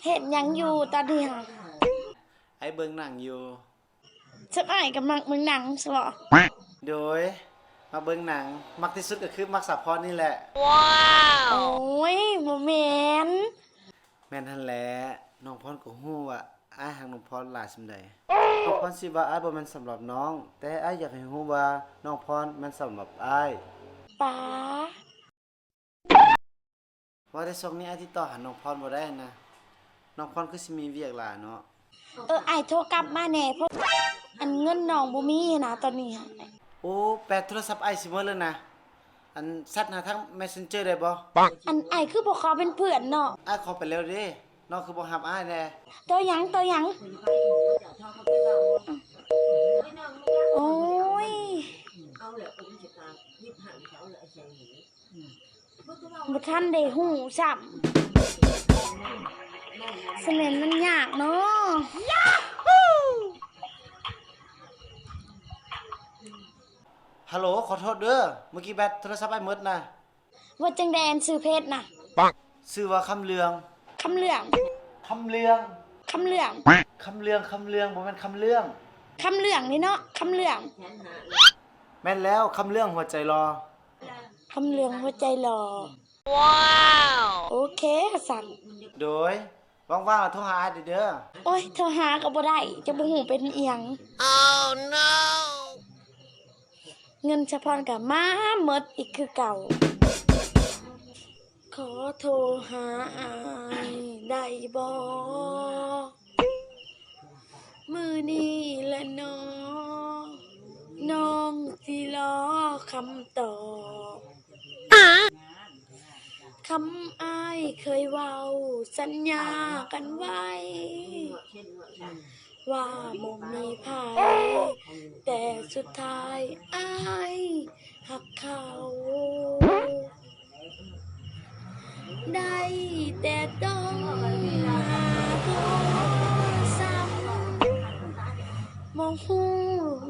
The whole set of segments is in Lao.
ເຮັດຫຍັງຢູ່ຕອນນີ້ຫະ? ອ້າຍເບິ່ງໜັງຢູ່. ສ່ຳອ້າຍກໍມັກເບິ່ງໜັງຊັ້ນບໍ? ໂດຍ ມັກເບິ່ງໜັງ, ມັກທີ່ສຸດກໍຄືມັກສາວພອນນີ້ແຫຼະ. ໂອ້ຍ ບໍ່ແມ່ນ. ແມ່ນຫັ້ນແຫຼະ, ນ້ອງພອນກໍຮູ້ວ່າອ້າຍຮັກນ້ອງພອນຫຼາຍສ່ຳໃດ. ນ້ອງພອນຊິວ່າອ້າຍບໍ່ແມ່ນສຳລັບນ້ອງ, ແຕ່ອ້າຍຢາກໃຫ້ຮູ້ວ່ານ້ອງພອນແມ່ນສຳລັບອ້າຍ. ປາ. ວ່າແຕ່ຊ່ວງນີ້ອ້າຍຕິດຕໍ່ຫານ້ອງພອນບໍ່ໄດ້ນະ, ນ້ອງພອນຄືຊິມີວຽກຫຼາຍເນາະ. ເອີ ອ້າຍໂທກັບມາແດ່, ເພາະ ອັນ ເງິນນ້ອງບໍ່ມີນະຕອນນີ້. ໂອ້ ແບັດໂທລະສັບອ້າຍຊິໝົດແລ້ວນະ, ອັນ ແຊັດຫາທາງ Messenger ໄດ້ບໍ່? ອັນ ອ້າຍຄືບໍ່ຂໍເປັນເພື່ອນເນາະ? ອ້າຍຂໍໄປແລ້ວເດ້, ນ້ອງຄືບໍ່ຮັບອ້າຍແດ່? ໂຕຫຍັງ ໂຕຫຍັງ? ໂອ້ຍ. ບໍ່ທັນໄດ້ຮູ້ຊ້ຳ, ສະແມ່ນມັນຍາກເນາະ. ຮາໂຫຼ ຂໍໂທດເດີ, ມື້ກີ້ແບັດໂທລະສັບອ້າຍໝົດນະ. ວ່າຈັ່ງໃດ ອັນ ຊື່ເພຈນະ? ຊື່ວ່າຄຳເລື່ອງ. ຄຳເລື່ອງ? ຄຳເລື່ອງ. ຄຳເລື່ອງ. ຄຳເລື່ອງ ຄຳເລື່ອງ ບໍ່ແມ່ນຄຳເລື່ອງ. ຄຳເລື່ອງນີ້ເນາະ ຄຳເລື່ອງ. ແມ່ນແລ້ວ, ຄຳເລື່ອງຫົວໃຈຫຼໍ່. ຄຳເລື່ອງຫົວໃຈຫຼໍ່. ວ້າວ ໂອເຄຊັ້ນ. ໂດຍ ວ່າງໆ ໂທຫາອ້າຍເດີ. ໂອ້ຍ ໂທຫາກໍບໍ່ໄດ້, ຈະບໍ່ຮູ້ເປັນອີ່ຫຍັງ. ເງິນສາວພອນກໍມາໝົດອີກຄືເກົ່າ. ຂໍໂທຫາອ້າຍໄດ້ບໍ່? ມື້ນີ້ລະໜໍ ນ້ອງຊິລໍຄຳຕອບ. ຄຳອ້າຍເຄີຍເວົ້າສັນຍາກັນໄວ້ ວ່າບໍ່ມີໃຜ, ແຕ່ສຸດທ້າຍອ້າຍຮັກເຂົາ. ໄດ້ແຕ່ຕ້ອງຫາໂທຊ້ຳ, ບໍ່ຮູ້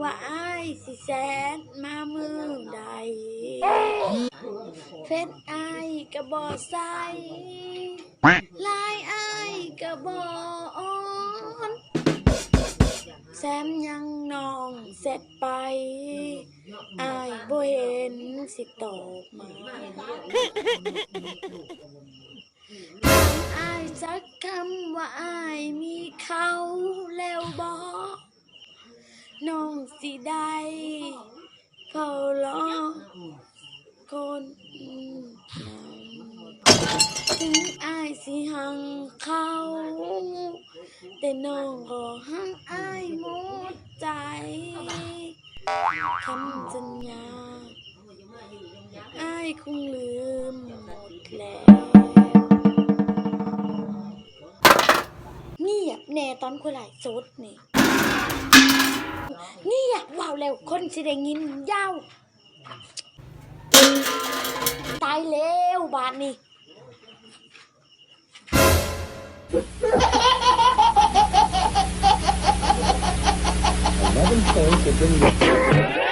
ວ່າອ້າຍຊິແຊັດມາມື້ໃດ. ເຟສອ້າຍກໍບໍ່ໃຊ້, ໄລນ໌ອ້າຍກໍບໍ່ອ່ອນ, ແຖມຍັງນ້ອງແຊັດໄປ ອ້າຍບໍ່ເຫັນຊິຕອບມາ. ຖາມອ້າຍຈັກຄຳວ່າອ້າຍມີເຂົາແລ້ວບໍ່? ນ້ອງຊິໄດ້ເຝົ້າລໍຄົນນັ້ນ. ເຖິງອ້າຍຊິຮັ່ງເຂົາ, ແຕ່ນ້ອງກໍຮັ່ງອ້າຍໝົດໃຈ. ຄຳສັນຍາອ້າຍຄົງລືມໝົດແລ້ວ. ງຽບແດ່ຕອນຂ້ອຍໄລຟ໌ສົດນີ້, ງຽບ ເວົ້າແລ້ວຄົນຊິໄດ້ຍິນ. ຢາວ ຕາຍແລ້ວບາດນີ້. Eleven phones have been looked at.